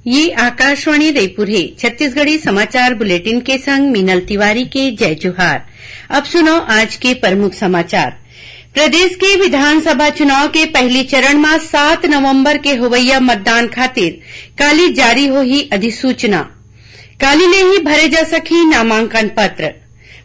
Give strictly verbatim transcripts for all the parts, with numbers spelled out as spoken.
ये आकाशवाणी रायपुर हे। छत्तीसगढ़ी समाचार बुलेटिन के संग मीनल तिवारी के जय जोहार। अब सुनव आज के प्रमुख समाचार। प्रदेश के विधानसभा चुनाव के पहली चरण म सात नवंबर के होवइया मतदान खातिर काली जारी होही अधिसूचना। काली ले ही भरे जा सकही नामांकन पत्र।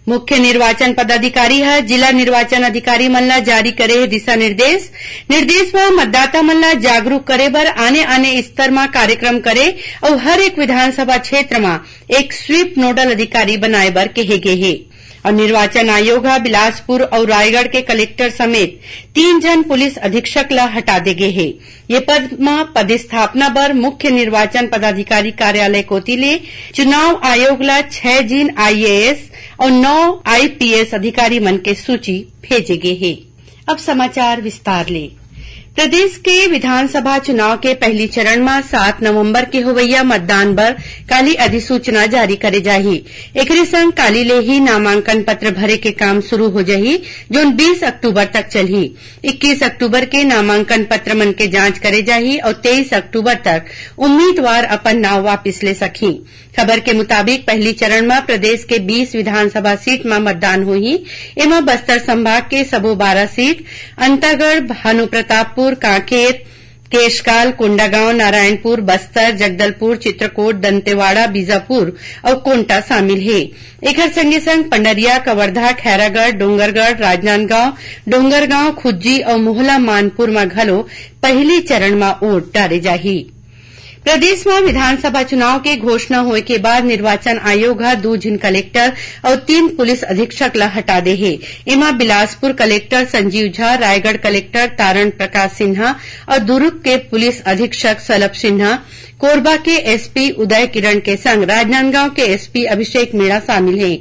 मुख्य निर्वाचन पदाधिकारी ह जिला निर्वाचन अधिकारी मन ला जारी करे हे दिशा निर्देश। निर्देश म मतदाता मन ला जागरूक करे बर आने-आने स्तर म कार्यक्रम करे अउ हर एक विधानसभा क्षेत्र म एक स्वीप नोडल अधिकारी बनाए बर कहे गे हे। अउ निर्वाचन आयोग ह बिलासपुर अउ रायगढ़ के कलेक्टर समेत तीन झन पुलिस अधीक्षक ला हटा दे गे हे। ये पद म पदस्थापना बर मुख्य निर्वाचन पदाधिकारी कार्यालय कोति ले चुनाव आयोग ला छह झिन आईएएस अउ नौ आईपीएस अधिकारी मन के सूची भेजे गे हे। अब समाचार विस्तार ले। प्रदेश के विधानसभा चुनाव के पहली चरण म सात नवंबर के होवइया मतदान बर काली अधिसूचना जारी करे जाही। एकरे संग काली ले ही नामांकन पत्र भरे के काम शुरू हो जाही, जोन बीस अक्टूबर तक चलही। इक्कीस अक्टूबर के नामांकन पत्र मन के जांच करे जाही अउ तेईस अक्टूबर तक उम्मीदवार अपन नाव वापिस ले सकही। खबर के मुताबिक, पहली चरण म प्रदेश के बीस विधानसभा सीट म मतदान होही। एमा बस्तर संभाग के सबो बारह सीट, अंतागढ़, भानुप्रतापपुर, कांकेर, केशकाल, कोंडागांव, नारायणपुर, बस्तर, जगदलपुर, चित्रकोट, दंतेवाड़ा, बीजापुर अउ कोंटा शामिल हे। एखर संगे संग पंडरिया, कवर्धा, खैरागढ़, डोंगरगढ़, राजनांदगांव, डोंगरगांव, खुज्जी अउ मोहला मानपुर म घलो पहली चरण म वोट डारे जाही। प्रदेश म विधानसभा चुनाव के घोषणा होए के बाद निर्वाचन आयोग ह दू झिन कलेक्टर अउ तीन पुलिस अधीक्षक ल हटा दे हे। एमा बिलासपुर कलेक्टर संजीव झा, रायगढ़ कलेक्टर तारण प्रकाश सिन्हा अउ दुर्ग के पुलिस अधीक्षक सलभ सिन्हा, कोरबा के एसपी उदय किरण के संग राजनांदगांव के एसपी अभिषेक मीणा शामिल हे।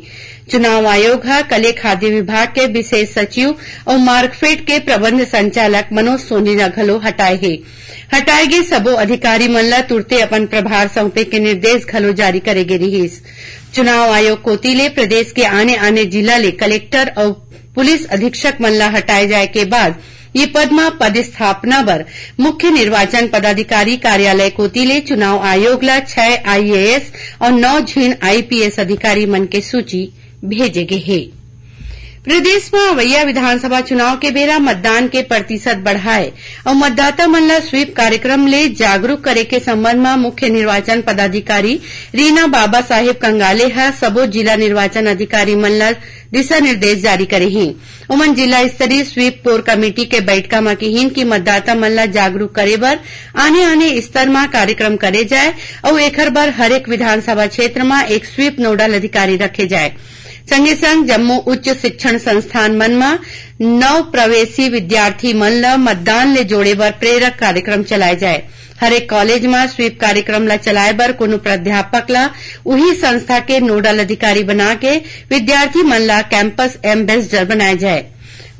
चुनाव आयोग ह कले खाद्य विभाग के विशेष सचिव अउ मार्कफेड के प्रबंध संचालक मनोज सोनी ल घलो हटाए हे। हटाए गे सबो अधिकारी मन ल तुरते अपन प्रभार सौंपे के निर्देश घलो जारी करे गे रिहिस। चुनाव आयोग कोति ले प्रदेश के आने-आने जिला ले कलेक्टर अउ पुलिस अधीक्षक मन ल हटाए जाए के बाद ये पद म पदस्थापना बर मुख्य निर्वाचन पदाधिकारी कार्यालय कोति ले चुनाव आयोग ल छह आईएएस अउ नौ झिन आईपीएस अधिकारी मन के सूची भेजे गे हे। प्रदेश म अवइया विधानसभा चुनाव के बेरा मतदान के प्रतिशत बढ़ाए अउ मतदाता मन ल स्वीप कार्यक्रम ले जागरूक करे के संबंध म मुख्य निर्वाचन पदाधिकारी रीना बाबा साहेब कंगाले ह सबो जिला निर्वाचन अधिकारी मन ल दिशा निर्देश जारी करे हे। ओमन जिला स्तरीय स्वीप कोर कमेटी के बैठका म किहिन कि मतदाता मन ल जागरूक करे बर आने-आने स्तर म कार्यक्रम करे जाए अउ एखर बर हरेक विधानसभा क्षेत्र म एक स्वीप नोडल अधिकारी रखे जाए। संगे संग जम्मो उच्च शिक्षण संस्थान मन म नव प्रवेशी विद्यार्थी मन ल मतदान ले जोड़े बर प्रेरक कार्यक्रम चलाए जाए। हरेक कॉलेज म स्वीप कार्यक्रम ल चलाए बर कोनो प्राध्यापक ल उही संस्था के नोडल अधिकारी बना के विद्यार्थी मन ल कैंपस एम्बेसडर बनाए जाए।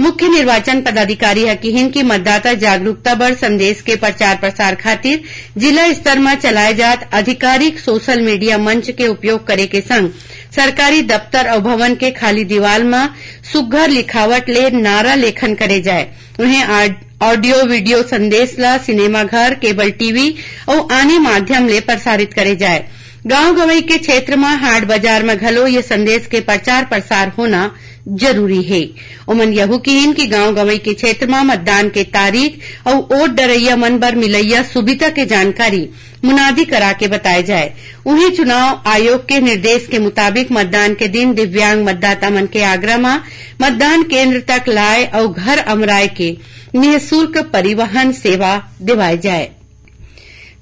मुख्य निर्वाचन पदाधिकारी ह किहिन कि मतदाता जागरूकता बर संदेश के प्रचार प्रसार खातिर जिला स्तर म चलाए जात आधिकारिक सोशल मीडिया मंच के उपयोग करे के संग सरकारी दफ्तर अउ भवन के खाली दीवाल म सुग्घर लिखावट ले नारा लेखन करे जाए। उहें आ-, ऑडियो वीडियो संदेश ल सिनेमा घर, केबल टीवी अउ आने माध्यम ले प्रसारित करे जाए। गांव गंवई के क्षेत्र म हाट बाजार म घलो ये संदेश के प्रचार प्रसार होना जरूरी हे। ओमन यहू किहिन कि गांव गंवई के क्षेत्र म मतदान के तारीख अउ वोट डरइया मन बर मिलइया सुविधा के जानकारी मुनादी करा के बताए जाए। उहें चुनाव आयोग के निर्देश के मुताबिक मतदान के दिन दिव्यांग मतदाता मन के आगरा म मतदान केंद्र तक लाए अउ घर अमराए के निःशुल्क परिवहन सेवा देवाए जाए।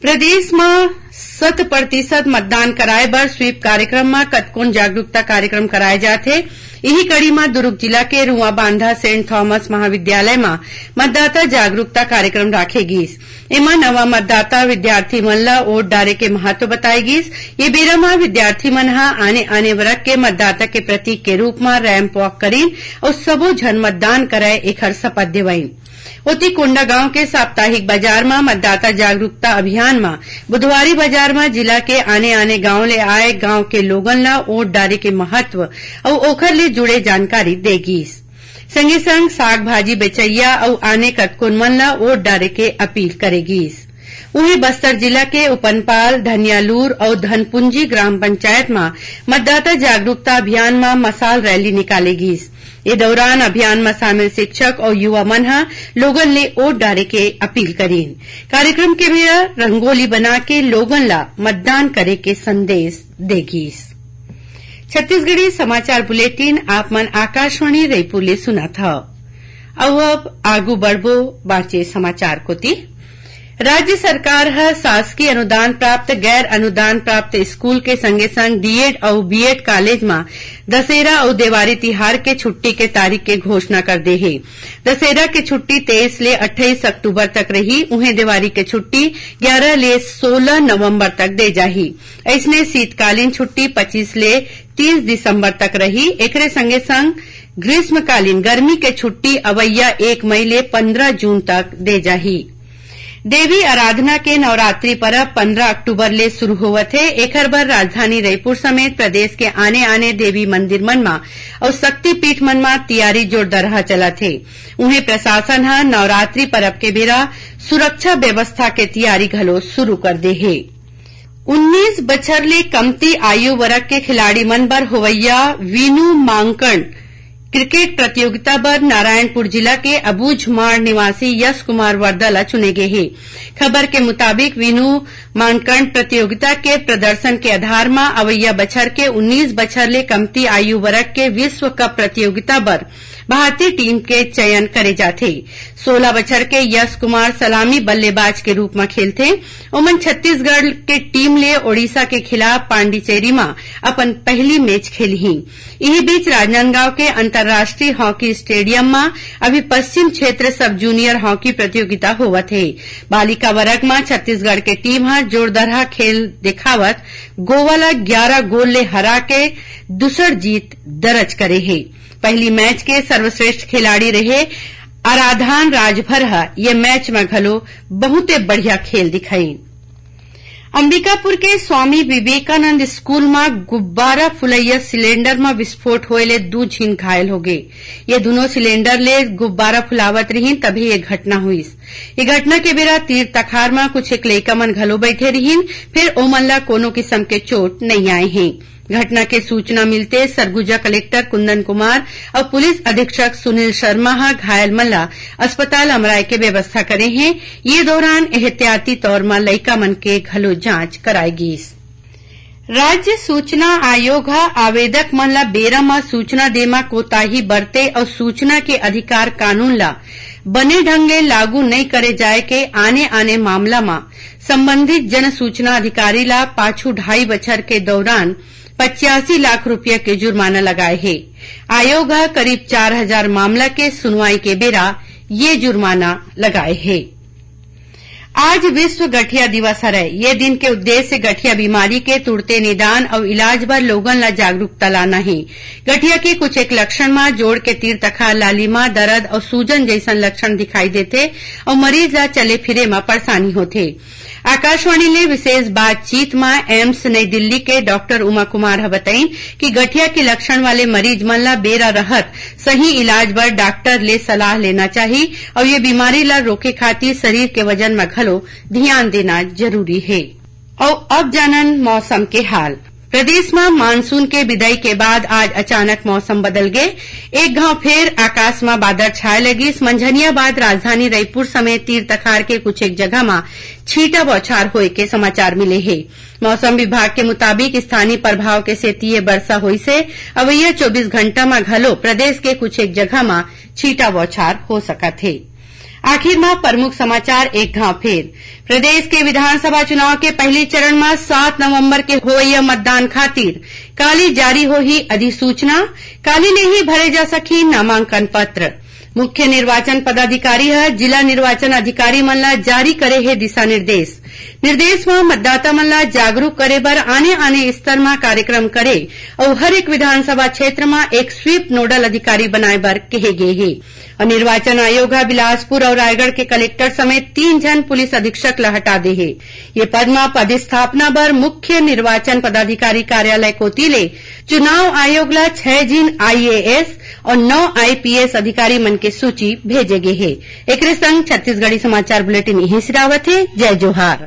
प्रदेश म शत प्रतिशत मतदान कराए बर स्वीप कार्यक्रम म कतकोन जागरूकता कार्यक्रम कराए जात हे। इही कड़ी म दुर्ग जिला के रुआबांधा सेंट थॉमस महाविद्यालय म मतदाता जागरूकता कार्यक्रम राखे गीस। एमा नवा मतदाता विद्यार्थी मन ल वोट डारे के महत्व बताए गीस। ये बेरा म विद्यार्थी मन ह आने-आने वर्ग के मतदाता के प्रतीक के रूप म रैंप वॉक करीन अउ सबो झन मतदान करय, एखर शपथ देवाइन। ओती कोंडागांव के साप्ताहिक बाजार म मतदाता जागरूकता अभियान म बुधवारी बाजार म जिला के आने-आने गांव ले आए गांव के लोगन ल वोट डारे के महत्व अउ ओखर ले जुड़े जानकारी दे गीस। संगे संग साग भाजी बेचइया अउ आने कतकोन मन ल वोट डारे के अपील करे गीस। उहें, बस्तर जिला के उपनपाल, धनियालूर अउ धनपुंजी ग्राम पंचायत म मतदाता जागरूकता अभियान म मसाल रैली निकाले गीस। ए दौरान अभियान म शामिल शिक्षक अउ युवा मन ह लोगन ले वोट डारे के अपील करीन। कार्यक्रम के बेरा रंगोली बना के लोगन ल मतदान करे के संदेश दे गीस। छत्तीसगढ़ी समाचार बुलेटिन आप मन आकाशवाणी रईपुर ले सुनत हव। अउ अब आगू बढ़बो बांचे समाचार कोति। राज्य सरकार ह शासकीय अनुदान प्राप्त, गैर अनुदान प्राप्त स्कूल के संगे संग डीएड अउ बीएड कॉलेज म दशहरा अउ देवारी तिहार के छुट्टी के तारीख के घोषणा कर दे हे। दशहरा के छुट्टी तेईस ले अट्ठाईस अक्टूबर तक रही, उहें देवारी के छुट्टी ग्यारह ले सोलह नवंबर तक दे जाही। अइसने शीतकालीन छुट्टी पच्चीस ले तीस दिसंबर तक रही। एकरे संगे संग ग्रीष्मकालीन गर्मी के छुट्टी अवइया एक मई ले पंद्रह जून तक दे जाही। देवी आराधना के नवरात्रि परब पंद्रह अक्टूबर ले शुरू होवत हे। एखर बर राजधानी रईपुर समेत प्रदेश के आने-आने देवी मंदिर मन म अउ शक्तिपीठ मन म तियारी जोरदरहा चलत हे। उहें, प्रशासन ह नवरात्रि परब के बेरा सुरक्षा व्यवस्था के तियारी घलो शुरू कर दे हे। उन्नीस बछर ले कमती आयु वर्ग के खिलाड़ी मन बर होवइया वीनू मांकड़ क्रिकेट प्रतियोगिता बर नारायणपुर जिला के अबूझमाड़ निवासी यश कुमार वर्दा ल चुने गे हे। खबर के मुताबिक, वीनू मांकड़ प्रतियोगिता के प्रदर्शन के आधार म अवइया बछर के उन्नीस बछर ले कमती आयु वर्ग के विश्व कप प्रतियोगिता बर भारतीय टीम के चयन करे जाथे। सोलह बछर के यश कुमार सलामी बल्लेबाज के रूप म खेलथे। ओमन छत्तीसगढ़ के टीम ले ओडिशा के खिलाफ पांडिचेरी म अपन पहली मैच खेलही। इही बीच, राजनांदगांव के अंतर्राष्ट्रीय हॉकी स्टेडियम म अभी पश्चिम क्षेत्र सब जूनियर हॉकी प्रतियोगिता होवत हे। बालिका वर्ग म छत्तीसगढ़ के टीम ह जोरदरहा खेल देखावत गोवा ल ग्यारह गोल ले हरा के दूसर जीत दर्ज करे हे। पहली मैच के सर्वश्रेष्ठ खिलाड़ी रहे आराधान राजभर ह ये मैच म घलो बहुते बढ़िया खेल दिखाइन। अंबिकापुर के स्वामी विवेकानंद स्कूल म गुब्बारा फुलैया सिलेंडर म विस्फोट होए ले दू झिन घायल होगे। ये दुनों सिलेंडर ले गुब्बारा फुलावत रिहिन, तभे ये घटना होइस। ये घटना के बेरा तीर तखार म कुछ एक लइका मन घलो बइठे रिहिन, फेर ओमन ला कोनो किसम के चोट नइ आए हे। घटना के सूचना मिलते सरगुजा कलेक्टर कुंदन कुमार अउ पुलिस अधीक्षक सुनील शर्मा ह घायल मन ला अस्पताल अमराय के व्यवस्था करे हे। ये दौरान एहतियाती तौर म लइका मन के घलो जांच कराए गीस। राज्य सूचना आयोग ह आवेदक मन ला बेरा म सूचना दे म कोताही बरते अउ सूचना के अधिकार कानून ला बने ढंग ले लागू नइ करे जाए के आने-आने मामला म संबंधित जन सूचना अधिकारी ला पाछू ढाई बछर के दौरान पचासी लाख रुपया के जुर्माना लगाए हे। आयोग ह करीब चार हजार मामला के सुनवाई के बेरा ये जुर्माना लगाए हे। आज विश्व गठिया दिवस हरय। ये दिन के उद्देश्य गठिया बीमारी के तुरते निदान अउ इलाज बर लोगन ला जागरूकता लाना हे। गठिया के कुछ एक लक्षण म जोड़ के तीर तखार, लालिमा, दरद अउ सूजन जइसन लक्षण दिखाई देथे अउ मरीज ला चले फिरे म परेशानी होथे। आकाशवाणी ले विशेष बातचीत म एम्स नई दिल्ली के डॉक्टर उमा कुमार ह बताइन कि गठिया के लक्षण वाले मरीज मन ला बेरा रहत सही इलाज बर डॉक्टर ले सलाह लेना चाही अउ ये बीमारी ला रोके खातिर शरीर के वजन म घलो धियान देना जरूरी हे। अउ अब जानन मौसम के हाल। प्रदेश म मानसून के विदाई के बाद आज अचानक मौसम बदल गे। एक घांव फेर आकाश म बादर छाए लगिस। मंझनिया बाद राजधानी रईपुर समेत तीर तखार के कुछ एक जगह म छींटा बौछार होए के समाचार मिले हे। मौसम विभाग के मुताबिक स्थानीय प्रभाव के सेती ये बरसा होइस हे। अवइया चौबीस घंटा म घलो प्रदेश के कुछ एक जगह म छींटा बौछार हो सकत हे। आखिर म प्रमुख समाचार एक घांव फेर। प्रदेश के विधानसभा चुनाव के पहली चरण म सात नवंबर के होवइया मतदान खातिर काली जारी होही अधिसूचना, काली ले ही भरे जा सकही नामांकन पत्र। मुख्य निर्वाचन पदाधिकारी ह जिला निर्वाचन अधिकारी मन ला जारी करे हे दिशा निर्देश। निर्देश म मतदाता मन ला जागरूक करे बर आने-आने स्तर म कार्यक्रम करे अउ हर एक विधानसभा क्षेत्र म एक स्वीप नोडल अधिकारी बनाए बर कहे गे हे। अउ निर्वाचन आयोग ह बिलासपुर अउ रायगढ़ के कलेक्टर समेत तीन झन पुलिस अधीक्षक ल हटा दे हे। ये पद म पदस्थापना बर मुख्य निर्वाचन पदाधिकारी कार्यालय कोति ले चुनाव आयोग ल छह झिन आईएएस अउ नौ आईपीएस अधिकारी मन के सूची भेजे गे हे। एकरे संग छत्तीसगढ़ी समाचार बुलेटिन इहें सिरावत हे। जय जोहार।